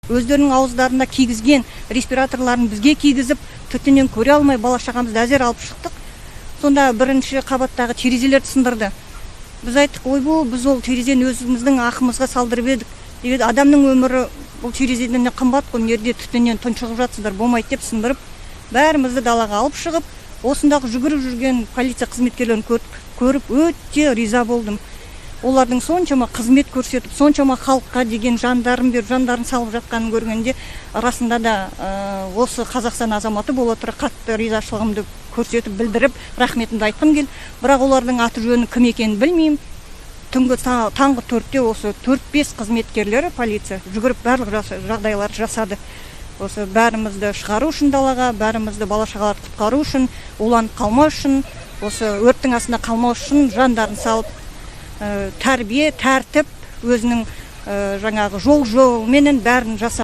Өздерінің ауыздарына кигізген респираторларын бізге кигізіп, түтіннен көре алмай бала шағамызды әзер алып шықтық. Сонда бірінші қабаттағы терезелерді сындырды. Біз айттық, ойбу, біз ол терезені өзіміздің ақымызға салдырып едік. Деп адамның өмірі бұл терезеден қымбат қой, мына жерде түтіннен тұншығып жатсыздар, болмайды деп сындырып, бәрімізді далаға алып шығып, осындағы жүгіріп жүрген полиция қызметкерлерін көріп өте риза болдым. Олардың соншама қызмет көрсетіп, соншама халыққа деген жандарын беріп, жандарын салып жатқанын көргенде, расында да осы Қазақстан азаматы бола тұра қатты ризашылығымды көрсетіп, білдіріп, рахметімді айтқым келді. Бірақ олардың аты жөні кім екенін білмеймін. Түнгі таңғы 4-те осы 4-5 қызметкерлері полиция жүгіріп барлық жағдайларды жасады. Осы бәрімізді шығару үшін далаға, бәрімізді бала шағаларды құтқару үшін, уланып қалмау үшін, осы өрттің астында қалмау үшін жандарын салып, тәрбие, тәртіп, өзінің жаңағы жол-жолменен бәрін жасады.